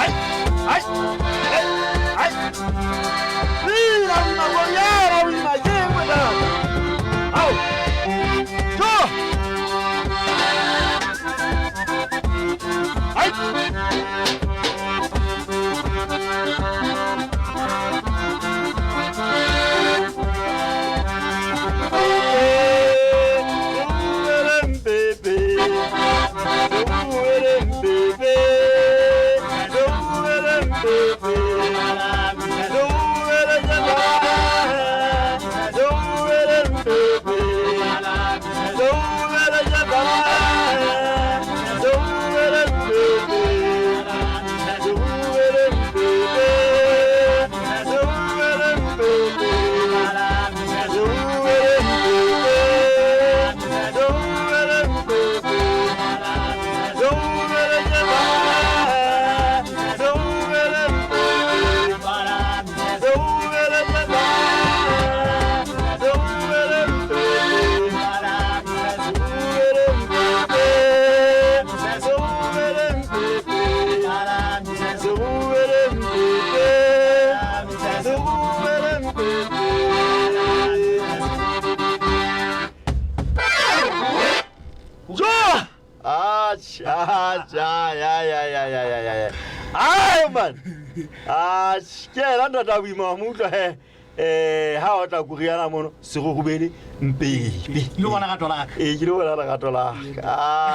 Ay! Atjhe, atjhe, ai, ai, ai, ai, ai, ai, ai. Ai, man. Atjhe, ke yena ntata boima wa mo utlwa he. Eh, ha o tla kuriana mono, serurubele mpepe. Le bona rato la ka. Ee, ke le bona lerato la ka.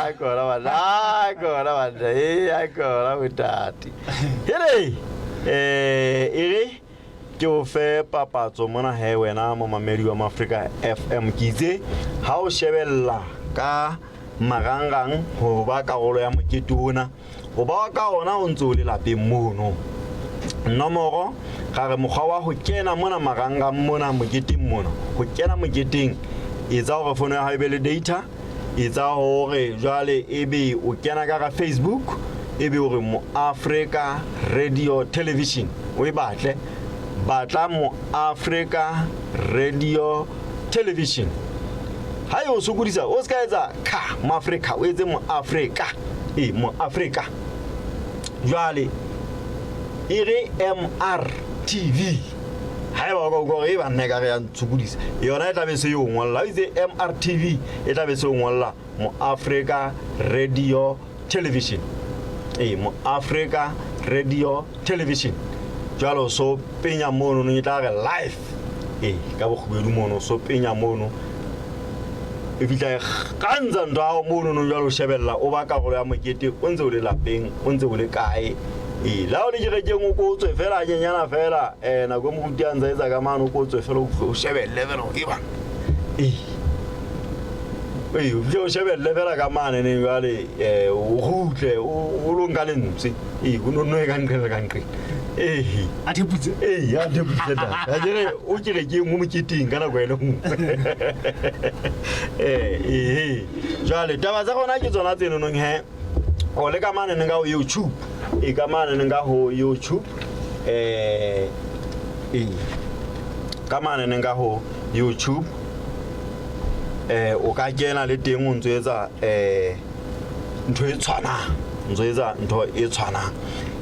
Ai, kona banna, ai, kona banna, ee, ai, kona botate. Hele, eh, e re ke o fe papatso mona he wena momamedi wa Mafrika FM. Ke itse ha o shebella ka marangrang ho ba karolo ya mokete ona, o ba ka ona o ntse o le lapeng mono. Nomoro ra re mokgwa wa ho kena mona marangrang mona moketeng mona, ho kena moketeng, etsa hore fono ya hao e be le data, etsa hore jwale ebe o kena ka ga Facebook, ebe o re Moafrika Radio Television, o e batle, batla Moafrika Radio Television. Ha e o sokodisa, o se ka etsa kha Moafrika, o etse Moafrika. Ee, Moafrika. Jwale e re MRTV. Haeba o ka utlwa hore e banna e ka re ya ntshokodisa, yona e tla be se e o ngolla. O itse MRTV e tla be se o ngolla Moafrika Radio Television. Ee, Moafrika Radio Television. Jwale o so penya mono, e tla re live. Ee, ka bokgubedu mono, so penya mono. E fihla e kgantsa ntho ya hao mono no, jwale o shebella, o ba karolo ya mokete, o ntse o le lapeng, o ntse o le kae. Ee, le ha o le kerekeng o ko o tswe fela hanyenyana fela, nako e moruti a ntse a etsa ka mane, o ko o tswe fela, o shebelle fela, e ba. Ee. Ee, o fihle o shebelle fela ka mane neng jwale, o kgutle, o lo nka lentswe. Ee, o no e ka nqeng le ka nqeng. Ee. A theputse? Ee, a theputse ntate. A kere o kerekeng, o moketeng ka nako e le nngwe. Ee, jwale taba tsa rona ke tsona tse nonong he. O le ka mane neng ka ho YouTube. E ka mane neng ka ho YouTube. Ee. Ka mane neng ka ho YouTube. O ka kena le teng o ntso etsa ntho e tshwanang, ntso etsa ntho e tshwanang.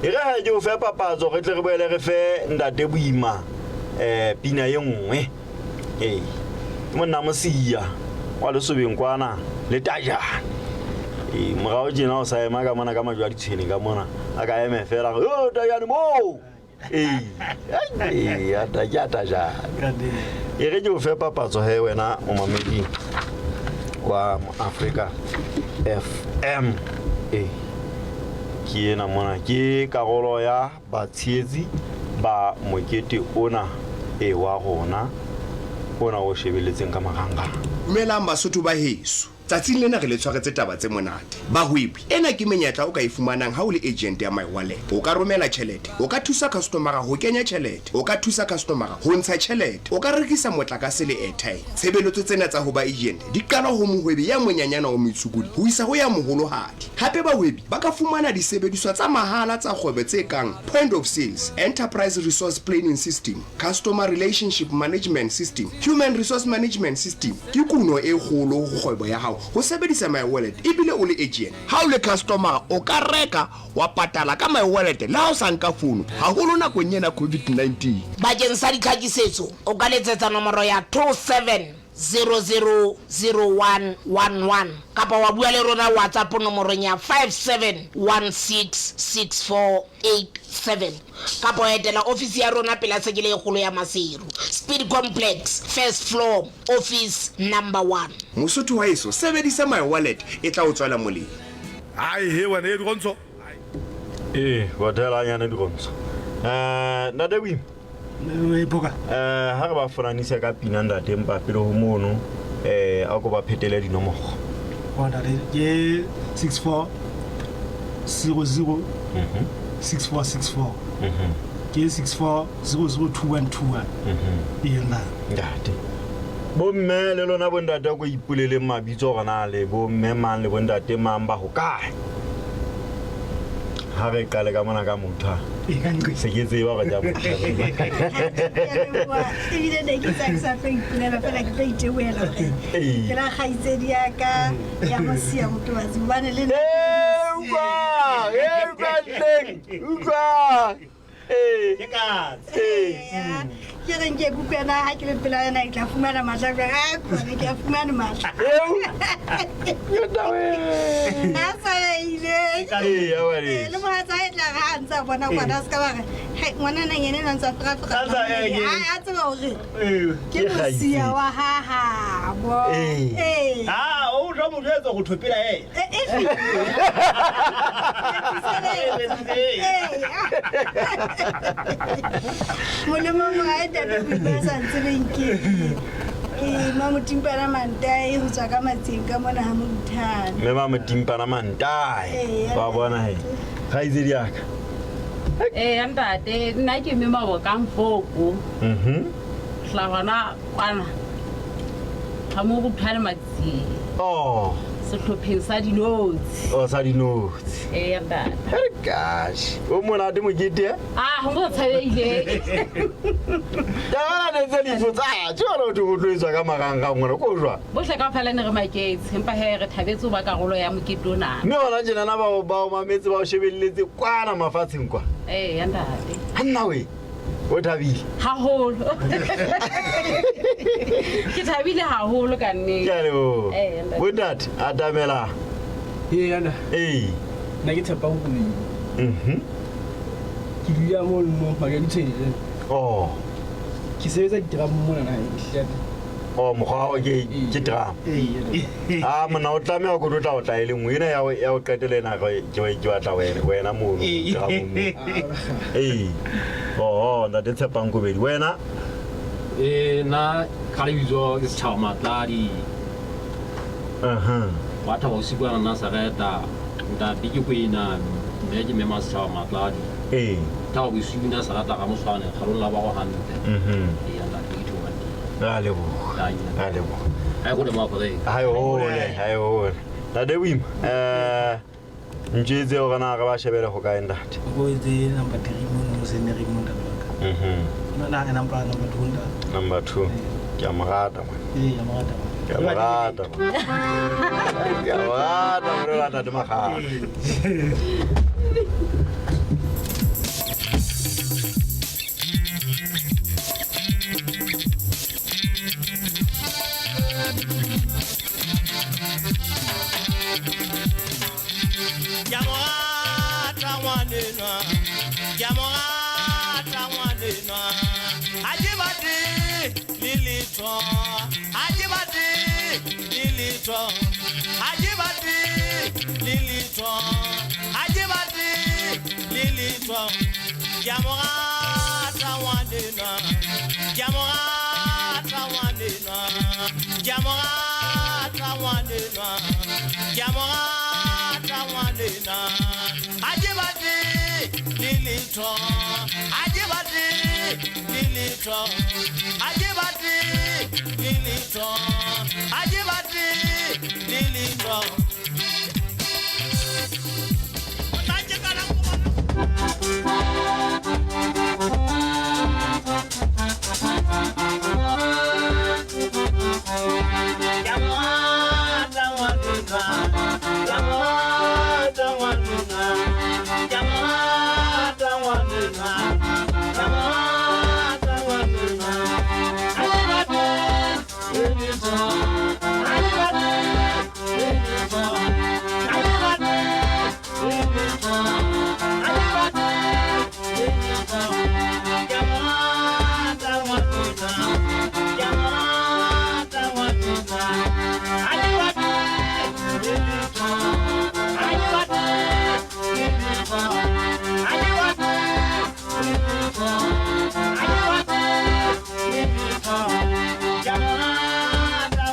E re ha ke o fe papatso, re tle re boele re fe ntate Boima pina e nngwe. Ee, ke monna Mosia wa Lesobeng kwana le Tajane. Ee, morao tjena o sa ema ka mona ka majwe a ditshwene ka mona, a ka eme fela, yo Tajane moo. Ee, ee, a ta, ke a Tajane. E re ke o fe papatso he wena momamedi wa Africa FM. Ee, ke ena mona, ke karolo ya batshehetsi ba mokete ona e wa rona ona o shebelletseng ka marangrang. Dumelang Basotho ba heso. Tsatsing lena re le tshwaretse taba tse monate. Bahwebi, ena ke menyetla o ka e fumanang ha o le agent ya My Wallet. O ka romela tjhelete, o ka thusa customer-a ho kenya tjhelete, o ka thusa customer-a ho ntsha tjhelete, o ka rekisa motlakase le airtime. Tshebeletso tsena tsa ho ba agent di qala ho mohwebi ya monyanyana wa moitshokodi ho isa ho ya moholohadi. Hape bahwebi ba ka fumana disebediswa tsa mahala tsa kgwebo tse kang Point of Sales, Enterprise Resource Planning System, Customer Relationship Management System, Human Resource Management System. Ke kuno e kgolo ho kgwebo ya hao ho sebedisa MyWallet ebile o le agent. Ha o le customer o ka reka wa patala ka MyWallet le ha o sa nka fono, haholo nakong ena ya COVID-19. Bakeng sa ditlhakisetso o ka letsetsa nomoro ya 27 000111 kapa wa bua le rona WhatsApp nomorong ya 57166487 kapa wa etela ofisi ya rona pela sekele e kgolo ya Maseru, Speed Complex, first floor, office number 1. Mosotho wa heso, sebedisa My Wallet e tla o tswela molemo. Ai he wena e dirontsho. Ee, bothela hanyane dirontsho. Ntate Boima. Phoka. Ha re ba foranisa ka pina ntate, empa pele ho mono a ko ba phetele dinomoro. Oh, ntate, ke 64 00 6464. Ke 64 00 2121. Ee, ntate. Ntate. Bomme le lona bontate a ko ipoleleng mabitso hore na le bomme mang le bontate mang ba hokae. Ha re qale ka mona ka motho. Se ke tseba hore ja motho. Ebile ne ke sa ke sa tlo ipolela fela, ke tlo iteboela hore ke la kgaitsedi ya ka ya Mosia Motobatsi, hobane le nna Utlwa, utlwa hleng, utlwa. Ee. Ke katse. Ee. Ke reng ke kutlwe na ha ke le pela yona ke tla fumana matla jwang? A kgone ke a fumane matla. Eo. A sa ile. Ee, ya ngwaneso. Le mohatsa e tla re ha ntse a bona ngwana a se ka ba re, "Hai, ngwanana yena enwa ntse a ferafera." A ntse a- A tseba hore Ee. ke mosia wa ha habo. Ee. Ee. Ah, o tlo mo jwetsa go thopela ena. Molemong wa hae ntate Boima a sa ntsebeng ke ke Mamotimpana Mantae ho tswa ka Matsieng ka mona ha Moruthane. Mme Mamotimpana Mantae. Ee. Wa bona he. Kgaitsedi ya ka. Ee, ntate, nna ke mme Mabokang Foko. Tla gona kwana ga Moruthane Matsieng. Oh. Sehlopheng sa dinotshi. O sa dinotshi. Ee, ntate. Hey gosh. O monate mokete eh? Ah, go tshabeile. Tabana ne tse difo tsa tse wena o thwe o tlo etswa ka marangrang ngwana ko jwang? Bohle kaofela ne re maketse, empa he re thabetse ho ba karolo ya mokete ona. Mme hona tjenana bao bao mametse bao shebelletse kwana mafatsheng kwa. Ee, ntate. Hanna we. O thabile. Haholo. Ke thabile haholo ka nnete. Ke a leboha. Ee, ntate. Bontate atamela. Ee, yana. Ee. Nna ke Tshepang Koloi. Ke dula mono Makaditshwene. Oh. Ke sebetsa diterama mona naheng ehlile. Oh, mokgwa wa hao ke ke drama. Ah, monna o tlameha ko tlo tla o tla e le nngwe ena ya ho ya ho qetela ena ke ke batla wena wena mono dramong moo. Ee. Oh, ntate Tshepang Kobedi wena. Ee, nna ka lebitso ke Setjhaba Matladi. Aha. Wa thaba bosiu kwana Nazareta. Ntate ke Kwena, mme ke mema Setjhaba Matladi. Ee. Thaba bosiu Nazareta ga moswane, kgalong la ba go hantle. Ee, ntate ke thoba teng. Ra leboha. Ra leboha. Ha e hole mo Afrika. Ha e hole, ha e hole. Ntate Boima, ntjwetse hore na re ba shebele ho kae ntate. O etse number 3 mono mo senering mo ntate wa ka. Na na number 2 ntate. Number 2. Ke a mo rata ngwana. Ee, a mo rata. Ke a mo rata. Ke a mo rata ngwana wa ntate Makgala. Ke a mo rata ngwanenwa, ke a mo rata ngwanenwa. Ha ke batle le letho, ha ke batle le letho, ha ke batle le letho, ha ke batle le letho. Ke a mo rata ngwanenwa, ke a mo rata ngwanenwa, ke a mo rata ngwanenwa, ke a mo rata ngwanenwa. Ha ke batle le letho, ha ke batle le letho, ha ke batle le letho, ha ke batle le letho. Ke a mo rata ngwanenwa, ke a mo rata ngwanenwa, ke a mo rata ngwanenwa, ke a mo rata ngwanenwa. Ha ke batle le letho, ha ke batle le letho, ha ke batle le letho, ha ke batle le letho. Ke a mo rata ngwanenwa, ke a mo rata ngwanenwa. Ha ke batle le letho, ha ke batle le letho, ha ke batle le letho, ha ke batle le letho. Ke a mo rata.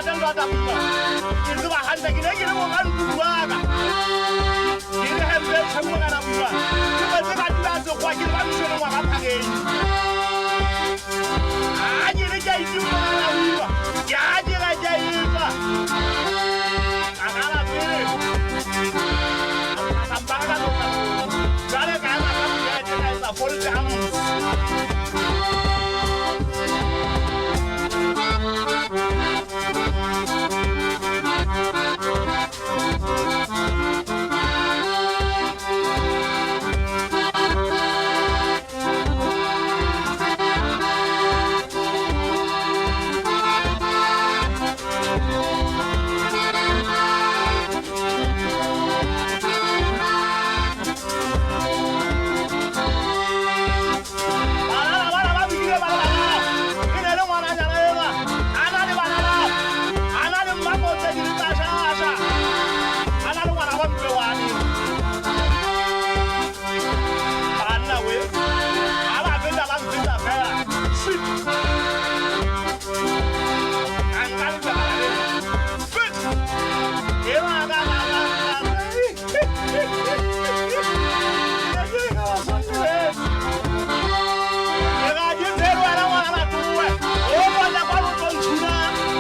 Ntate Ntwata Boima, ke tseba hantle ke ne ke le monga nkuku wa ka. Ke le hempe e tshweu Morena Boima. Ke boetse ka dula sekgowa ke le ba mshwele ngwana phakeng. Ha ke le ke a itse Morena Boima. Ke a dira ke a efa. Ka qala pele. Ka mpaka ka tlosa. Jwale ka ema ka mokete ka etsa folte a mosi. Banana bana ba bidile ba le banana. E ne le ngwananyana enwa. A na le bana ba. A na le mmamotse di le tsa shasha. A na le ngwana wa mme wane. Banna we. Ha ba feta ba mfeta fela. Shit. A nka lebaka la lena. Fit. Enwa ka ka ka ka. Ke ka ba swaneleng. Ke ga ke tsebe wena ngwana Matowe. O bona kwa lo tlo ntshuna.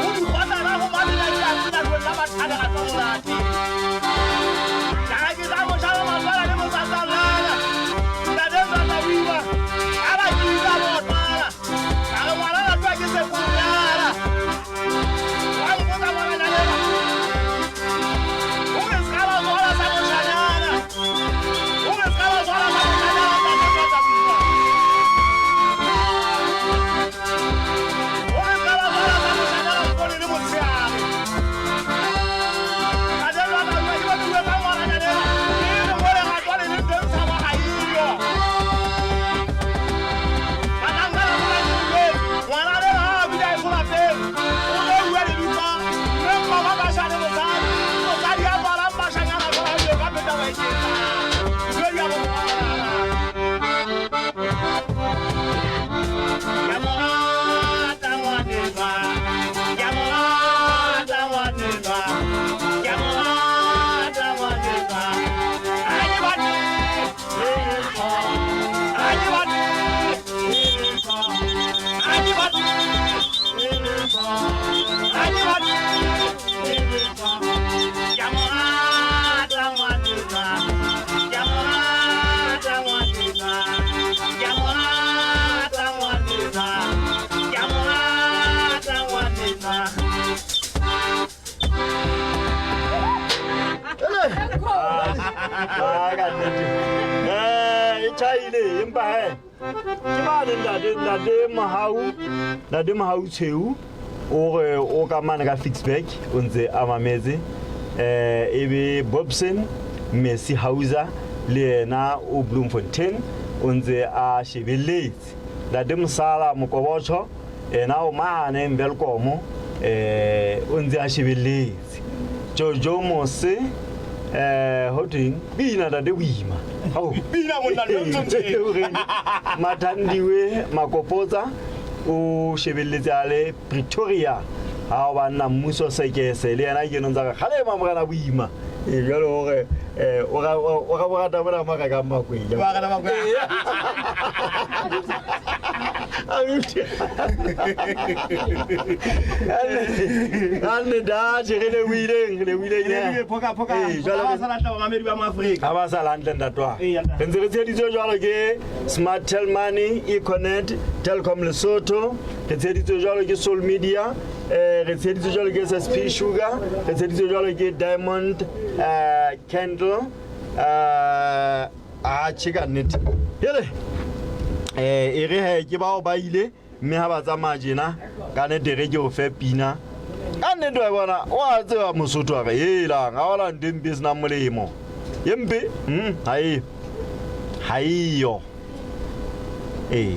O di kgotana go mamela diatsela tlong la bathale ga tsa monate. Jaka ke tla motjha wa matswala le motsatsalala. Ntate Ntwata Boima. A ba ke isa botlala. Ka re ngwana Matowe ke sekonyana. Wa mpotsa ngwananyana enwa. O re se ka ba tswala sa motjhanyana. O re se ka ba tswala sa motjhanyana Ntate Ntwata Boima. O re se ka ba tswala sa motjhanyana mpone le motshehare. Ntate Ntwata Boima ke bone bue ka ngwananyana enwa. Ke re mo le ratwa le le teng tshabo ha eyo. Bahlanka ba bona ke le ngwana le ha a bile a eso lapeng. O tlo bua lebitso. Mme mma ba shane mosadi. Mosadi ya tswalang bashanyana fela ebile ka peta ba eketsa. Ntho e di a bo ngwana. Ke a mo rata ngwanenwa. Ke a mo rata ngwanenwa. Ke a mo rata ngwanenwa. Ha ke batle letho. Ha ke batle letho. Ha ke batle letho. Ha ke batle letho. Ke a mo rata ngwanenwa. Ke a mo rata ngwanenwa. Ke a mo rata ngwanenwa. Ke a mo rata ngwanenwa. Ah, ka nnete. E tjhaile empa he ke mane ntate ntate Mohau ntate Mohau Tshweu o re o ka mane ka Ficksburg o ntse a mametse e be Bobson Messi Hauser le yena o Bloemfontein o ntse a shebelletse ntate Mosala Mokobotjho yena o mane Welkom o ntse a shebelletse Jojo Mose ho tweng bina ntate Boima. Hao. Bina monna le ntse ntse. O reng? Mathandiwe Makopotsa o shebelletse a le Pretoria. Ha o banna mmuso sekese le yena ke no ntsa re kgalema Morena Boima. E jwale hore o ra o ra borata bona ba rekang makwenya. Ba rata makwenya. Ka nnete re lebohileng re lebohileng. Re lebohile phoka phoka. Ee, jwale Ha ba sa latla bamamedi ba Maafrika. Ha ba sa lantle ntate wa. Ee, ntate. Re ntse re tsheheditswe jwalo ke Smart Tel Money, Econet, Telkom Lesotho, re tsheheditswe jwalo ke Soul Media, re tsheheditswe jwalo ke SSP Sugar, re tsheheditswe jwalo ke Diamond Candle, a tjhe ka nnete. Hele, e re he ke bao ba ile mme ha ba tsamaya tjena ka nnete re ke o fe pina. Ka nnete wa bona wa tseba Mosotho wa re helang ha ona ntho e mpe e senang molemo. E mpe? Ha e. Ha eyo. Ee.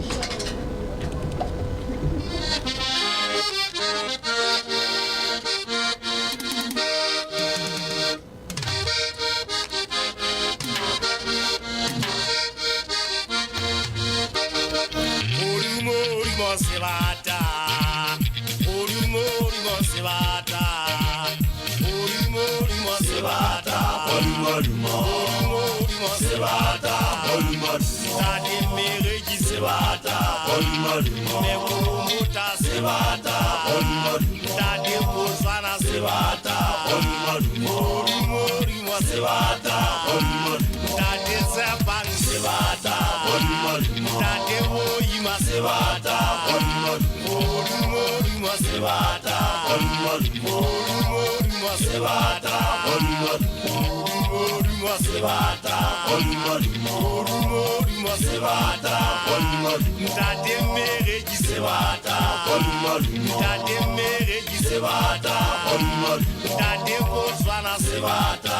Modumo sebata. Modumo sebata. Sebata, Modimo Sebata, Modimo Sebata, Ntate Mereki Sebata, Mekomota Sebata, Ntate Botswana Sebata, Modimo Sebata, Ntate Tshepang Sebata, Ntate Boima Sebata, Modimo Sebata, Modimo Sebata, Modimo Sebata, Modimo Sebata, Ntate Mereki Sebata, Ntate Mereki Sebata, Ntate Botswana Sebata.